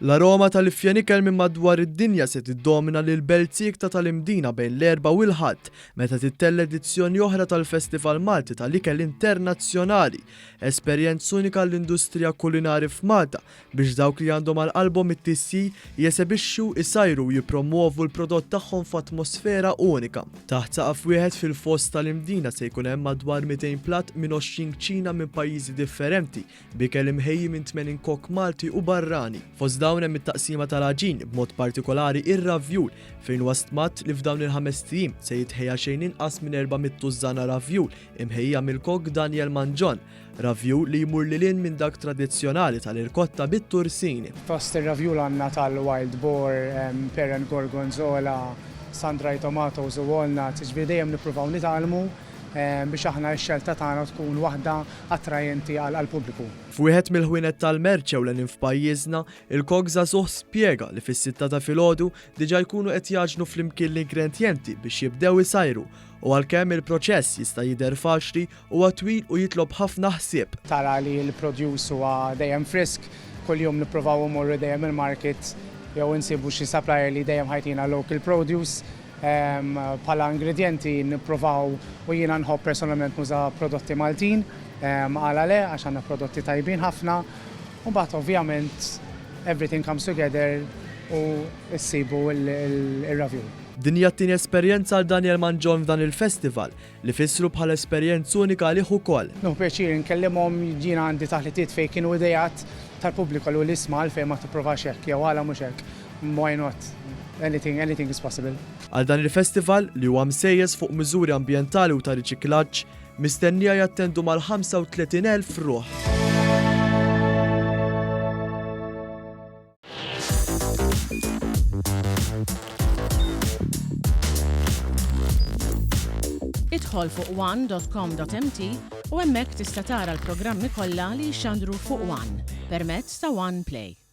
L-aroma tal-ifjen ikel minn madwar id-dinja se tiddomina lill-Belt Siekta tal-Imdina bejn l-Erbgħa u l-Ħadd meta tittella' edizzjoni oħra tal-Festival Malti tal-Ikel Internazzjonali, esperjenza unika għall-industrija kulinari f'Malta biex dawk li għandhom għal qalbhom it-tisjir jesebixxu, isajru u jippromwovu l-prodott tagħhom f'atmosfera unika. Taħt saqaf wieħed fil-foss tal-Imdina se jkun hemm madwar 200 platt minn 20 kċina minn pajjiżi differenti B'ikel imħejji minn 80 kok Malti u barrani. Fost dawn hemm it-taqsima tal-għaġin, b'mod partikolari ir-ravjul, fejn huwa stmat li f'dawn il-ħamest ijiem se jitħejja xejn inqas minn 400 tużżana ravjul imħejjija mill-kok Daniel Mangion. Ravjul li jmur lil hinn minn dak tradizzjonali tal-irkotta bit-tursin. Fost ir-ravjul għandna tal-wild boar, pear and gorgonzola, sun dried tomatoes u walnuts, jiġifieri dejjem nippruvaw nitgħallmu biex aħna x-xelta tagħna tkun waħda attrajenti għall-pubbliku. F'wieħed mill-ħwienet tal-merċ ewlenin f'pajjiżna, il-kok żagħżugħ spjega li fis-sitta ta' filgħodu diġà jkunu qed jagħġnu flimkien l-ingrendjenti biex jibdew isajru u għalkemm il-proċess jista' jidher faċli, huwa twil u jitlob ħafna ħsieb. Tara li l-produce huwa dejjem frisk, kuljum nippruvaw immorru dejjem il-market jew insibu xi supplier li dejjem ħa jtina local produce. Bħala ingredjenti nipprovaw u jiena nħobb personalment nuża prodotti Maltin, għala le għax għandna prodotti tajbin ħafna. U mbagħad ovvjament everything comes together u ssibu r-ravjul. Din hija t-tieni esperjenza għal Daniel Mangion f'dan il-festival, li fissru bħala esperjenza unika għalih ukoll. Nieħu pjaċir inkellimhom, jiena għandi taħlitiet fejn kienu ideat tal-pubbliku qaluli isma' għalfejn ma tipprovax hekk jew għala mhux hekk. Why not? Anything, anything is possible. Għal dan il-festival, li huwa msejjes fuq miżuri ambjentali u ta' riċiklaġġ, mistennija jattendu mal-35,000 ruħ. Idħol fuq one.com.mt u hemmhekk tista' tara l-programmi kollha li jixxandru fuq One permezz ta' One Play.